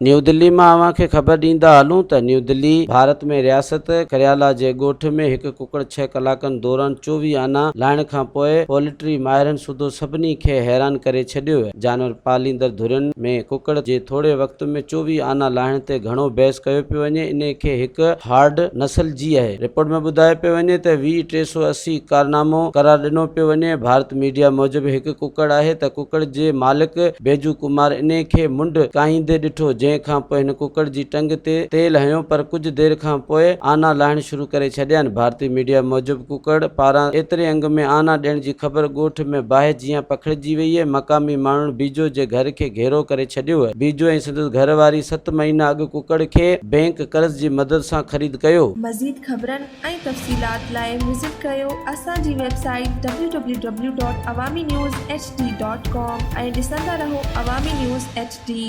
نيو دلي مان اوهان کي خبر ڏيندا هلون ته نيو دلي، ڀارت ۾ رياست ڪريالا جي ڳوٺ ۾ هڪ ڪڪڙ ڇهه ڪلاڪن دوران 24 آنا لاهڻ کان پوء پولٽري ماهرن سوڌو سڀني کي حيران ڪري ڇڏيو. جانور پاليندڙ ڌرين ۾ ڪڪڙ جي ٿوري وقت ۾ 24 آنا لاهڻ تي گهڻو بحث ڪيو پيو وڃي انهي کي هڪ هارڊ نسل جي آهي. رپورٽ ۾ ٻڌايو پيو وڃي ته وي 380 ڪارنامو قرار ڏنو پيو وڃي. ڀارت ميڊيا موجب هڪ ڪڪڙ آهي ته ڪڪڙ جي مالڪ بيجو ڪمار انهي کي منڍ ڪاهيندي ڏٺو، جنهن کان پوء هن ڪڪڙ جي ٽنگ تي تيل هنيو پر ڪجهه دير کان پوء آنا لاهڻ شروع ڪري ڇڏيائين. ڀارتي ميڊيا موجب ڪڪڙ پاران ايتري انگ ۾ آنا ڏيڻ جي خبر ڳوٺ ۾ باهه جيان پکڙجي ويئي. مقامي ماڻهن بيجو جي گهر کي گهيرو ڪري ڇڏيو. بيجو ۽ سندس گهر واري ست مهينا اڳ ڪڪڙ کي بئنڪ قرض جي مدد سان خريد ڪيو. مزيد خبرن ۽ تفصيلات لاء وزٽ ڪريو اسان جي website W W W dot Awami news H D dot com ۽ ڏسندا رهو عوامي نيوز ايڇ ڊي.